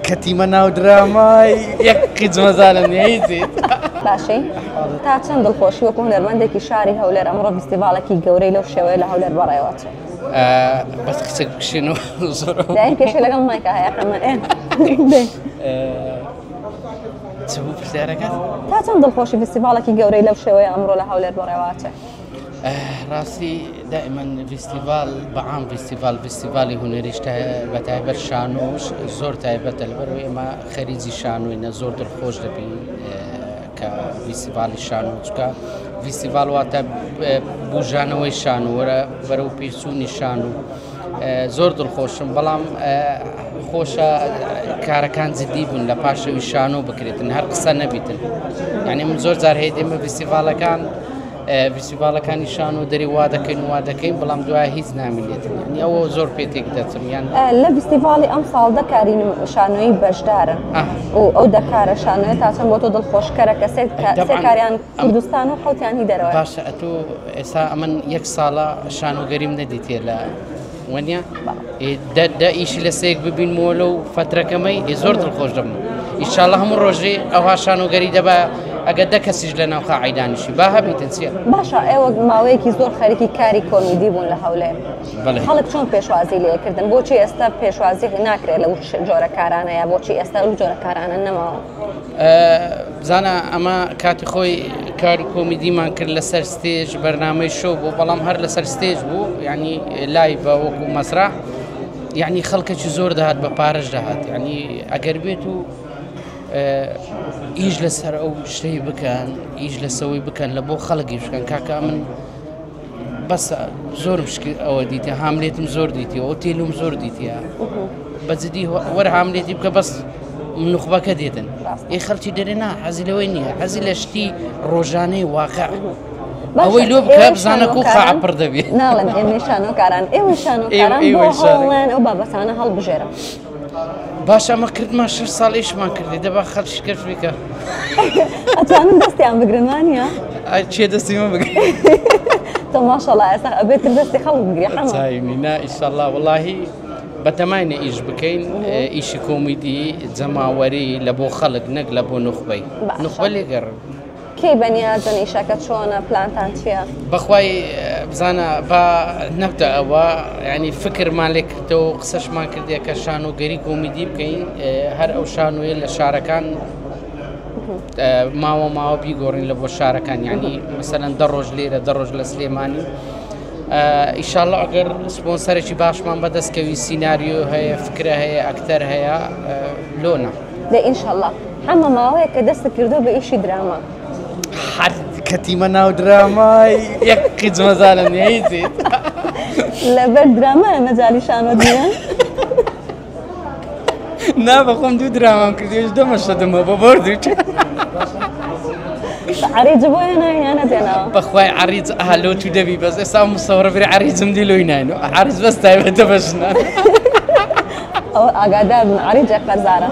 کەتیمە ناو درامای یەک قیچ مەزانم نیە هیچ. باشی تا چەند دڵخۆشی وەکو هونەرمەندێکی شاری هەولێر ئەمڕۆ فیستیڤاڵێکی گەورەی لەو شێوەیە لە هەولێر بەڕێوەچێت؟ بەس قسەک بکشێنەوە زۆر دایم کێشەی لەگەڵ مایکا هەیە حەمە ئێ چ بوو پرسیارەکەت؟ تا چەند دڵخۆشی فیستیڤاڵێکی گەورەی لەو شێوەیە ئەمڕۆ لە هەولێر بەڕێوەچێت؟ ڕاستی دائیمەن ڤیستیڤال بە عام ڤیستیڤال ڤیستیڤالی هونەریش بە تایبەت شانۆش زۆر تایبەتە لەبەرەوەی ئێمە خەریجی شانۆینە زۆر دڵخۆش دەبین کە ڤیستیڤالی شانۆ چکە ڤیستیڤال واتە بژانەوەی شانۆ وەرە بەرەو پێچوونی شانۆ زۆر دڵخۆشم بەڵام خۆشە کارەکان جدی بوون لە پاشەوی شانۆ بکرێتن هەر قسە نەبیتن یعنی من زۆر جار هەیە دێمە ڤیستیڤالەکان ڤیستیڤاڵەکانی شانۆ دەری وا دەکەین وا دەکەین بەڵام دوای هیچ نامینێتن یعنی ئەوە زۆر پێ تێک دەچم یان لە ڤیستیڤاڵی ئەم ساڵ دە کاری شانۆیی بەشدارن و ئەو دە کارە شانۆیە تا چەند بۆ تۆ دڵخۆشکەرە کە سێ کاریان کوردستان و حەوتیان هی دەرەوەیە؟ باشە ئەتۆ ئێستا ئەمن یەک ساڵە شانۆگەریم نەدیتێ لە وەنیە دە ئیشی لە سێک ببینمەوە لەو فەترەکەمەی ئێ زۆر دڵخۆش دەبم ئیشاڵە هەموو ڕۆژێ ئەوها شانۆگەری دەبا ئەگەر دە کەسیش لە ناو قاعی دانیشی با هەبیتن چییە؟ باشە ئێوە ماوەیەکی زۆر خەریکی کاری کۆمیدی بوون لە هەولێر خەڵک چۆن پێشوازی لێکردن بۆچی ئێستا پێشوازی ناکرێت لەو جۆرە کارانە یا بۆچی ئێستا ئەو جۆرە کارانە نەماوە؟ زانا ئەمە کاتی خۆی کاری کۆمیدیمان کرد لەسەر ستێژ بەرنامەی شۆ بوو بەڵام هەر لەسەر ستێژ بوو ینی لای بە وەکو مەسرح یعنی خەڵکێکی زۆر دەهات بە پارەش دەهات ینی ئەگەر بێت و ئیش لەسەر ئەو شتەی بکەن ئیش لەسەوەی بکەن لە بۆ خەڵکی بکەن کاکە من بەسە زۆرم شکی ئەوە دیتە هاملێتم زۆر دیتیەوە ئەو تێلوم زۆر دیتیە بەجددی وەر هاملێتی بکە بەس نوخبەکە دێتن ئێ خەڵکی دەرێ نا حەزی لەوەی نییە حەزی لە شتی ڕۆژانەی واقع ئەوەی لۆ بکە بزانە کو قاع پڕ دەبێ ناڵێم ئێمەی شانۆکاران ئێوەی شانۆکاران بۆ هەوڵێن ئەو بابەتانە هەڵبژێرن. باشە ئەمە کردمان شش ساڵ ئیشمان کردی دەبا خەڵکی کەش بکە ئەتوانن دەستیان بگرن وانە چێ دەستی من بگرن تۆ ماشەڵا ئێستا ئەبێت دەستی خەڵک بگری حەمە نا ئیشەڵا وڵاهی بەتەماینە ئیش بکەین ئیشی کۆمیدی جەماوەری لە بۆ خەڵک نەک لە بۆ نوخبەی نوخبە لێگەڕن کەی بەنیازن ئیشەکە چۆنە پلانتان چیە؟ بەخوای بزانە با نەبتە ئەوە ینی فکرمان لێ کردەوە و قسەشمان کردێ کە شانۆگەری کۆمیدی بکەین هەر ئەو شانۆیە لە شارەکان ماوە ماوە بیگۆڕین لە بۆ شارەکان ینی مەسەلەن دە ڕۆژ لێرە دە ڕۆژ لە سلێمانی ئیشاڵە ئەگەر سپۆنسەرێکی باشمان بەدەستکەوی سیناریۆ هەیە فکرە هەیە ئەکتەر هەیە لۆنە دە ئینشەڵا. حەمە ماوەیەکە دەستت کردووە بە ئیشی دراما. هەر کەتیمە ناو درامای یەک قیچ مەزانم نیە هیچ. لەبەر درامایە مەجالی شانۆت نییە؟ نا بەخۆم دوو درامام کردیش دەمە شەدمە بە بۆردوو. عەریج بۆ هێناوی یان نەتهێناوە؟ بەخوای عەریج ئەها لۆ تو دەبی بەس ئێستا مسەوەڕە برێ عەریجم دی لۆی ناینۆ عەریج بەس تایبەتە بە ژنان. ئەوە ئاگادار بن عەریجێک قەرزارە.